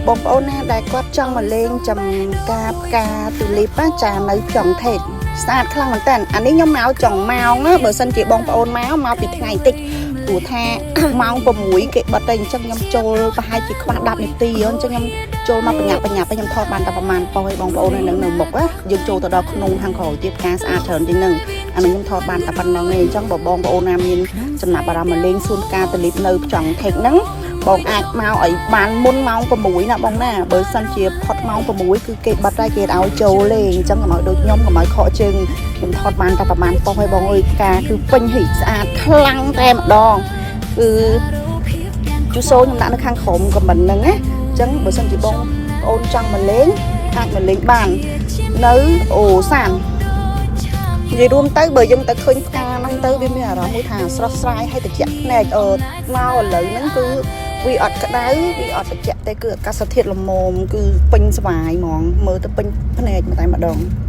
បងប្អូនណាដែលគាត់ចង់មកលេងចំការផ្កាទូលីបណាចានៅផ្យុងថេកស្អាតខ្លាំងមែនតើអានេះខ្ញុំមកចុងម៉ោងណាបើសិនជាបងប្អូនមកមកពីថ្ងៃតិចព្រោះថា ម៉ោង6គេបិទតែអញ្ចឹងខ្ញុំចូលប្រហែលជាខ្វះ10នាទីអញ្ចឹងខ្ញុំចូលមកបញ្ញាប់បញ្ញាប់ខ្ញុំថតបានតែប្រហែលប៉ុស្តិ៍ឲ្យបងប្អូននៅនឹងនៅមុខណាយើងចូលទៅដល់ក្នុងខាងក្រោយទៀតផ្កាស្អាតច្រើនជាងហ្នឹងអានេះខ្ញុំថតបានតែប៉ុណ្្នឹងឯងអញ្ចឹងបើបងប្អូនណាមានចំណាប់អារម្មណ៍មកលេងសួនផ្កាទូលីបនៅផ្ចង់ថេកហ្នឹងបងអាចមកឲ្យបានមុនម៉ោង6ណាបងណាបើសិនជាផុតម៉ោង6គឺគេបិទហើយគេឲ្យចូលទេអញ្ចឹងកុំឲ្យដូចខ្ញុំកុំឲ្យខកជើងខ្ញុំថតបានតែប្រហែលប៉ុស្តិ៍ឲ្យបងអើយផ្កាគឺពេញហិស្អាតខ្លាំងតែម្ដងគឺ ជូសូខ្ញុំដាក់នៅខាងក្រោម comment ហ្នឹងណាអញ្ចឹងបើសិនជាបងប្អូនចង់មកលេងអាចមកលេងបាននៅអូសាននិយាយរួមទៅបើយើងទៅឃើញផ្កាហ្នឹងទៅវាមានអារម្មណ៍មួយថាស្រស់ស្រាយហើយត្រជាក់ភ្នែកអឺមកឥឡូវហ្នឹងគឺវាអត់ក្តៅវាអត់ត្រជាក់ទេគឺអាកាសធាតុល្មមគឺពេញស្វាយហ្មងមើលទៅពេញភ្នែកមកតែម្ដង។